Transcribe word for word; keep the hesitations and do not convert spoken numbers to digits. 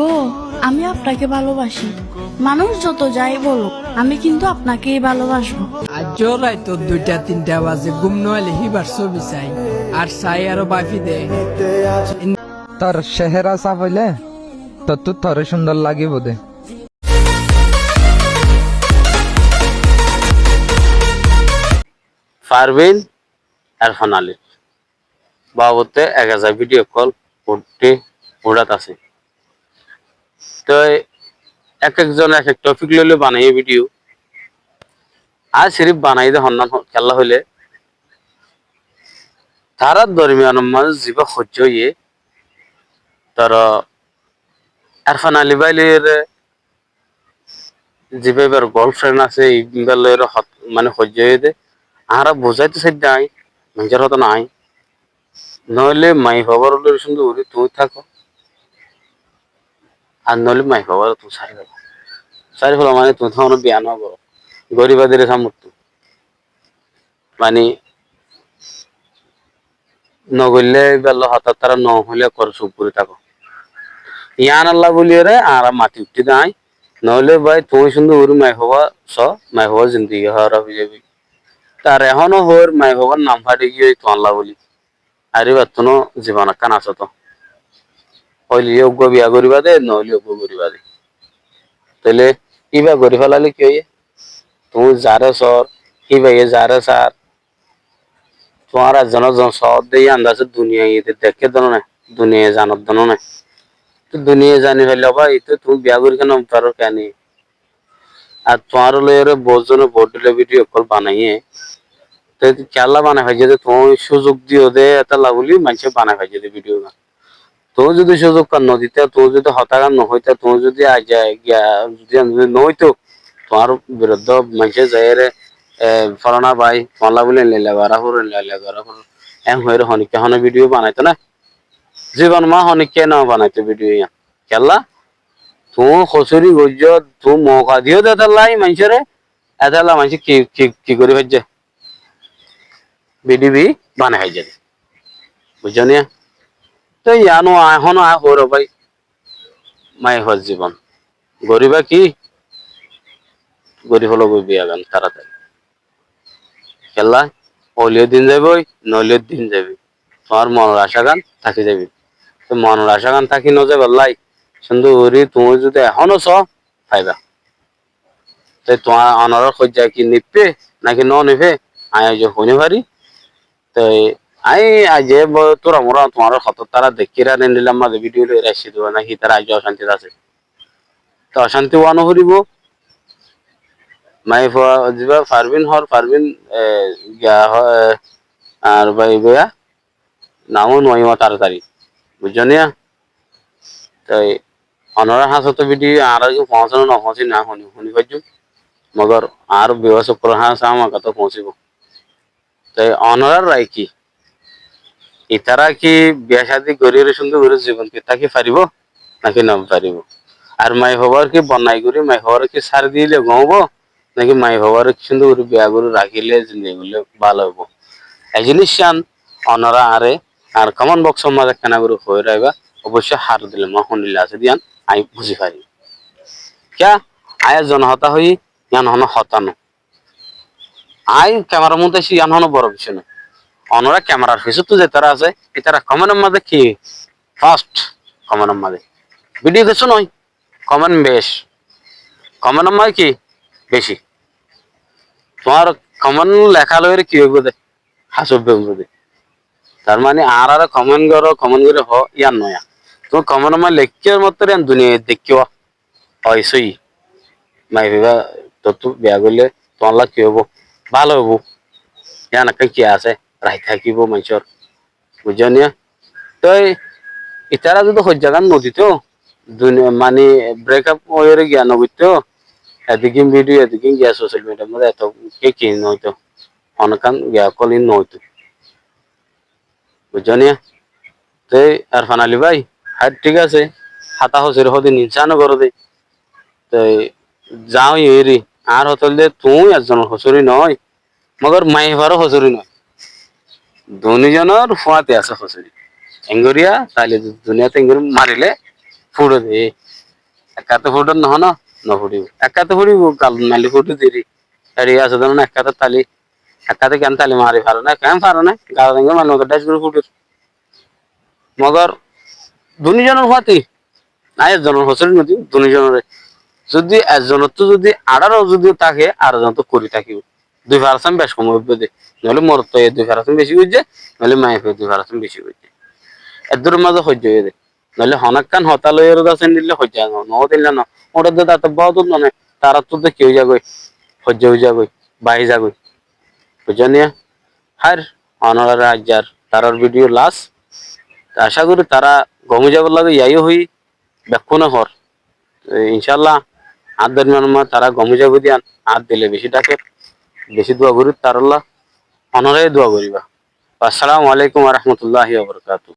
ও, আমি আপনাকে ভালোবাসি। মানুষ যত যাই বলুক, আমি কিন্তু আপনাকেই ভালোবাসবো। Aijjó raito duita tinta baze gúm no aile híbar sóbi sai, ar sai aró báfi de. Tor cehera saf óile tottú toré cúndor lagibó de. Farbin Erfan Alir babote ek hajar video call uthí uçát asé. Toi ek ek zone ek ek topic loi loi banaiye video. Añí sirif banai de honnan ho-, kiyólla hoile tarár dormiyanor mazé zibá hoijja óiye, tará Erfan Ali bái loi re zibá íbar girlfriend asé, íbar loi re hot-, mane hoijja óiye de, añára buzáito saidde añí, maincór hotá no añí. Noóile maiyafua bára loi re cúndor gorí tuñí táko. Ar noóile maiyafua bára tuñí sári féla. Sári féla mane tuñí táko no, biya no goró. Goríba de re samottu. Mani, no goille bála hotá tará no hoile kor cúp gorí táko. Yián olla bóli re añára mati uthí de añí. Noóile bái tuñí cúndor gorí maiyafua só, maiyafua zindigi háraf ói zaibo. Tar ehóno hoóir maiyafua nam fári giyói tuáñlla bóli. Ar íbattú no zibon ekkán asé to. Óile yó uggúa biya goríba de, noóile yó uggúa goríba de. Tóile íba gorí félaile ki óiye? Tuñí zaré sór, íbaye zaré sár. Tuáñra ekzon ekzon sódde yían de asé duniyaye de dekké de no né, duniyaye zanor de no né. Toi duniyaye zani faille bái, toi tuñí biya gorí kiyá no farór kiyá né? Ar tuáñre loi re bout zone bout dhóilla video ókkol banaiyé. Te kiyólla banai faijjé de, tuñí cúzuk diyó de, étalla bóli maincé banai faijjé de video gán. Tuñí zodi cúzuk gán no dité, tuñí zodi hotá gán no hoitá, tuñí zodi aijja giya zodi no hoitó, tuáñr biruddé maincé zaiyóre, e, fólana bái, tuáñlla bóli enla enla gorá foribó, enla enla gorá foribó, en hoiyóre honikka hono video banaitó na. Zibon ma honikka no banaitó video yián. Kiyólla? Tuñí hosúri goijjó, tuñí mouka diyó de étalla maincóre, étalla maincé ki, ki, ki gorí faijjé? Video banai faijjé de. Buijjó niya? Toi yián ó añí hono añí hoóir bái, maiyafuar zibon. Goríba ki? Gorí félogói biya gán taratari. Kiyólla? Óile din zaibói, noóile din zaibói. Tuáñr monor acá gán táki zaibói. Toi monor acá gán táki no zaibálla, cúndor gorí tuñí zodi ehóno só, faiba. Te tuáñra onorár hoijja ki nife naki no nife, añí aijja hoi no fari. Te añí aijja bo tura mura tuáñrar hotá tará dekkír ar endilla mazé video loi aiccí de, naki tará aijja ocántit asé. Te ocánti ówa no foribó. Maiyafua zibá Farbin hoór, Farbin, e, giya hoó, e, ar bái bóiya nam ó no aiyum taratari. Buijjó niya? Toi onorár hañsé to video añárar ki foóñse né no foóñse na honi, honi faijjum. Mogor añár viewers ókkolór hañsé amar hotá foóñsibó. Toi onorár rai ki? Itará ki biya cádi gorí re cúndor gorí zibon ki táki faribó? Naki no faribó? Ar maiyafuar ki bonnai gorí, maiyafuar ki sári dile gom óibo? Naki maiyafuar cúndor gorí biya gorí rakíle zindigi goille bála óibo? E ziníc yián onora añáre, añár comment box or mazé kena gorí hoi raiba, oboicco har dile ma hondilla asé de yián añí buzí fari. Kiyá? Añí ekzon hotá hoiyí, yián hono hotá no. Añí camera r modde aiccí, yián hono boro kessú no. Onora camera r fisóttu zetará asé, itará comment or mazé ki first comment or mazé. Video kessú no, comment beci. Comment or mazé ki beci. Tuáñr comment leká loi re ki óibo de? Hás óibo de. Tar mane añáráre comment goró, comment gorí hoó, yián no yián. Tuñí comment or mazé lekkíbar mottor yián duniyai dekkíba. Ói sóiyi. Maiyafua tottú biya goille tuáñlla ki óibo? Bála óibo. Yián ekkán ki asé? Rai tákibo maincór. Buijjó niya? Toi itará zodi hoijja gán no dito, duni-, mani breakup óiyore giya no goitto, edikin video, edikin giya social media r modde eto ki ki no óito, honokkán giya ókkol in no óito. Buijjó niya? Toi Erfan Ali bái, hár thík asé, hotá hosúri hodin insano goró de. Toi za óiye eri, añár hotá óilde tuñí ekzonor hosúri no, mogor maiyafuar ó hosúri no. Duni zonor fúañti asé hosúri. Engoriya, taile duniyat engori marile, fúçe de. Ek háte fúçe no hono, no fúçibo. Ek háte fúçibo, gal maili fúçe de ri. Eri asé de no, ek háte tali, ek háte keén tali mari fare na, keén fare na, gal denge maili moto dhác gori fúçe. Mogor duni zonor fati, añí ek zonor hosúri no di, duni zonore. Zodi ek zonottú zodi añçáro zodi táke, ar zonottú kuri tákibo. Dui farsent bec kom óibo de. Noóile morot fuaye dui farsent beci goijje, noóile maiya fuaye dui farsent beci goijje. Eddúror mazé hoijja óiye de. Noóile honokkán hotá loiyóre de asé nille hoijja no, no dilla no. Óra de date bóut no ne, taráttu de ki ói zagói, hoijja ói zagói, bahi zagói. Buijjó niya? Háir, onorare aijjar tarár vidiyo las. Acá gorí tará gom ói zaibolla de yían hoói, bekkúne hoór. E, incállah, añár dormiyanor mazé tará gom ói zaibo de yían añár dile beci dháker, beci dua gorí tarálla, onorá dua goríba. Assalamu alaikum wa rahmatullahi wa barakatuhu.